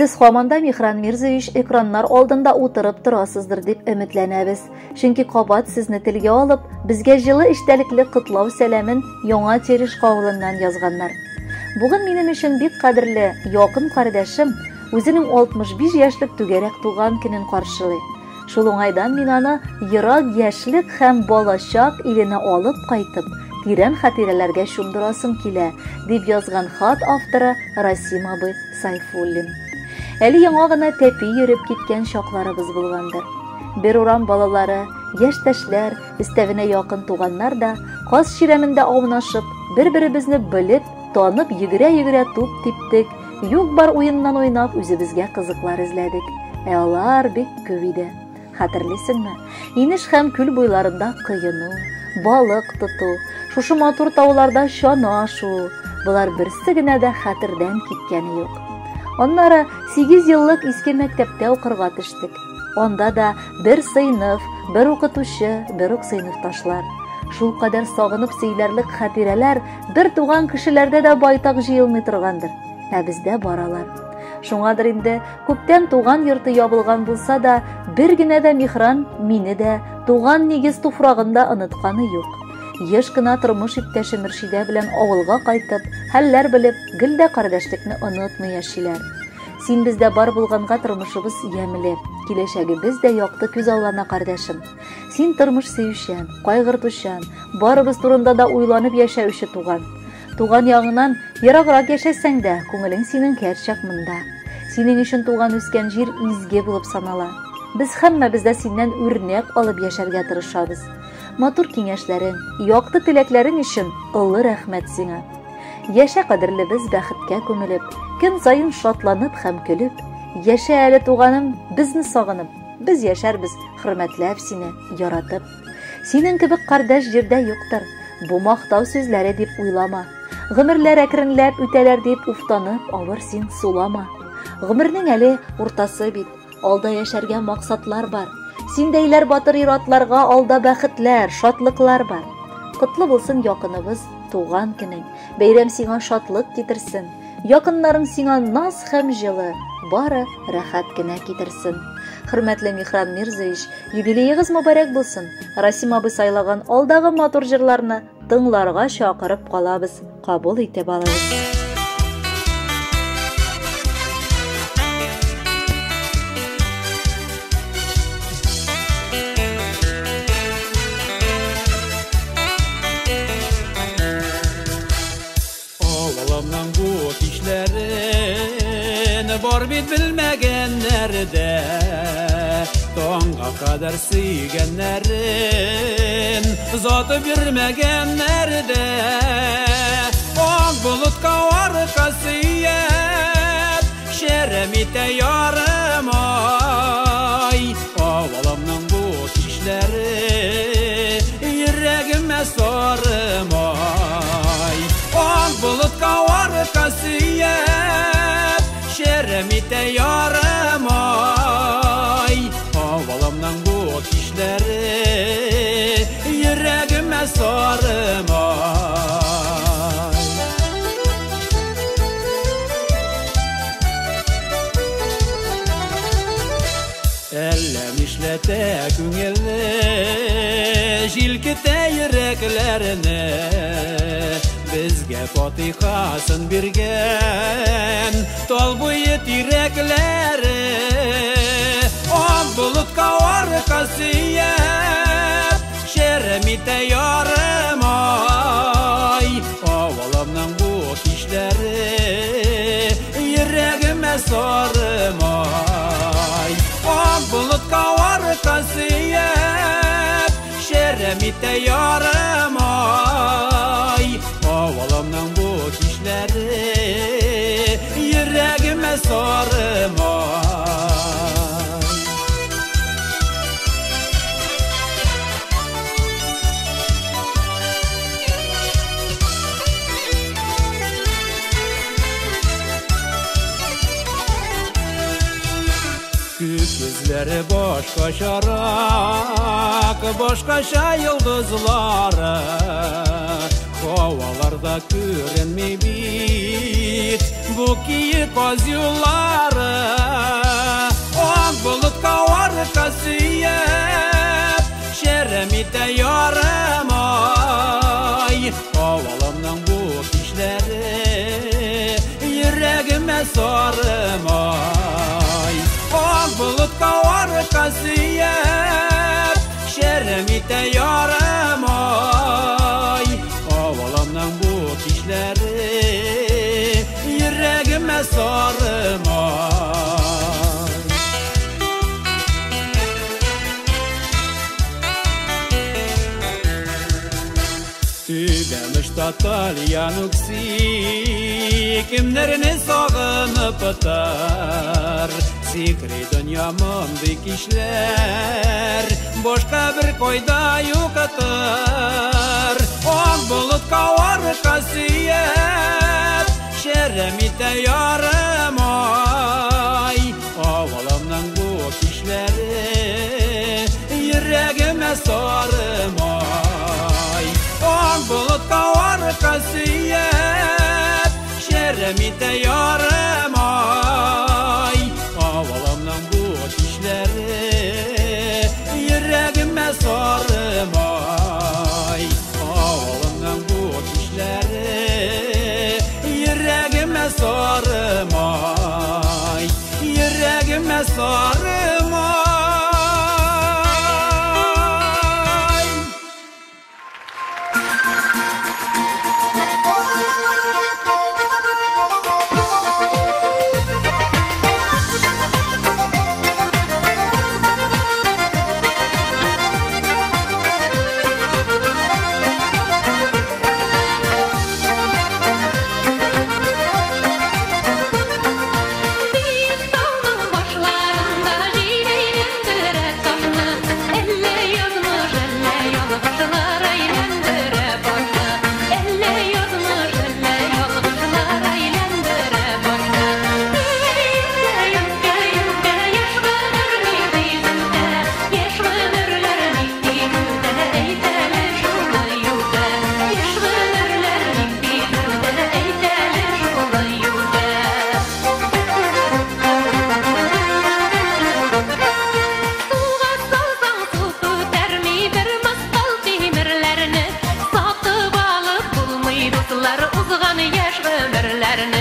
Сез һаман да, Михран Мирзович, экраннар алдында утырып торасыздыр дип өметләнәбез. Чөнки кабат сезне телгә алып, безгә җылы эчтәлекле котлау сәламен Яңа Терешка авылыннан язганнар. Бүген минем өчен бик кадерле, якын кардәшем үзенең 65 яшьлек түгәрәк туган көнен каршылый. Шул уңайдан мин аны ерак яшьлек һәм балачак иленә алып кайтып, тирән хатирәләргә чумдырасым килә, дип язган хат авторы Расим абый Сайфуллин. Әле яңа гына тәпи йөреп киткән чакларыбыз булгандыр. Бер урам балалары, яшьтәшләр, өстәвенә якын туганнар да каз чирәмендә аунашып, бер-беребезне белеп, танып йөгерә-йөгерә туп типтек, юк-бар уеннан уйнап үзебезгә кызыклар эзләдек. Ә алар бик күп иде. Хәтерлисеңме? Инеш һәм күл буйларында коену, балык тоту, шушы матур тауларда чана шуу, болар берсе генә дә хәтердән киткәне юк. Аннары 8 еллык иске мәктәптә укырга төштек. Анда да бер сыйныф, бер укытучы, бер үк сыйныфташлар. Шул кадәр сагынып сөйләрлек хатирәләр бер туган кешеләрдә дә байтак җыелмый торгандыр. Ә бездә бар алар. Шуңадыр инде күптән туган йорты ябылган булса да, бер генә дә Михран мине дә, туган нигез туфрагын да онытканы юк. Еш кына тормыш иптәше Мөршидә белән авылга кайтып, хәлләр белеп, гел дә кардәшлекне онытмый яшиләр. Син бездә бар булганга тормышыбыз ямьле, киләчәгебез дә якты күзаллана, кардәшем. Син тормыш сөючән, кайгыртучан, барыбыз турында да уйланып яшәүче туган. Туган ягыңнан ераграк яшәсәң дә, күңелең синең һәрчак монда. Синең өчен туган үскән җир изге булып санала. Без һәммәбез дә синнән үрнәк алып яшәргә тырышабыз. Матур киңәшләрең, якты теләкләрең өчен олы рәхмәт сиңа. Яшә, кадерлебез, бәхеткә күмелеп, көн саен шатланып һәм көлеп. Яшә әле, туганым, безне сагынып. Без яшәрбез, хөрмәтләп сине, яратып. Синең кебек кардәш җирдә юктыр. Бу мактау сүзләре дип уйлама. Гомерләр әкренләп үтәләр дип уфтанып, авыр син сулама. Гомернең әле уртасы бит. Алда яшәргә максатлар бар. Синдәйләр батыр ир-атларга алда бәхетләр, шатлыклар бар. Котлы булсын якыныбыз туган көнең. Бәйрәм сиңа шатлык китерсен. Якыннарың сиңа наз һәм җылы, бары рәхәт кенә китерсен. Хөрмәтле Михран Мирзович, юбилеегыз мөбарәк булсын. Расим абый сайлаган алдагы матур җырларны тыңларга чакырып калабыз. Кабул итеп алыгыз. Авылымның бу кичләрен бар бит белмәгәннәр дә, таңга кадәр сөйгәннәрен озатып йөрмәгәннәр дә. Ак болытка арка сөяп, шәрәм итә ярым ай. Авылымның бу кичләре йөрәгемә сары май. Ак болытка арка сөяп, шәрәм итә ярым ай. Авылымның бу кичләре йөрәгемә сары май. Әллә нишләтә күңелне, җилкетә йөрәкләрне. Безгә фатихасын биргән тал буе тирәкләре. Ак болытка арка сөяп, шәрәм итә ярым ай. Авылымның бу кичләре йөрәгемә сары май. Ак болытка арка сөяп, шәрәм итә ярым ай. Авылымның бу кичләре йөрәгемә сары май. Күк йөзләре башкачарак, башкача йолдызлары. Һаваларда күренми бит бу киек каз юллары. арка сөяп, шәрем итә ярым ай. Авылымның бу кичләре йөрәгемә сары май. Ак болытка арка сөяп, шәрем итә ярым ай. Авылымның бу кичләре йөрәгемә сары май. Түбән очта тальян үкси, кемнәрне сагынып тар. Сихри дөнья мондый кичләр башка бер кайда юктыр. Ак болытка арка сөяп, шәрем итә ярым ай. Авылымның бу кичләре йөрәгемә сары май. Ак болытка арка сөяп, шәрем итә ярым ай. Авылымның бу кичләре йөрәгемә сары май. Авылымның бу кичләре йөрәгемә сары май. Йөрәгемә сары май. Биек тауның башларында җил әйләндерә ташны, әллә язмыш, әллә ялгышлар әйләндерә башны, әллә язмыш, әллә ялгышлар әйләндерә башны. Әй, үткә, үткә, яшь гомер ни тиз үтә, яшь гомерләр ни тиз үтә, әйт әле шулай үтә, яшь гомерләр ни тиз үтә, әйт әле шулай үтә. Суга салсаң су күтәрми бер мыскал тимерләрне, сатып алып булмый, дуслар, узган яшь гомерләрне.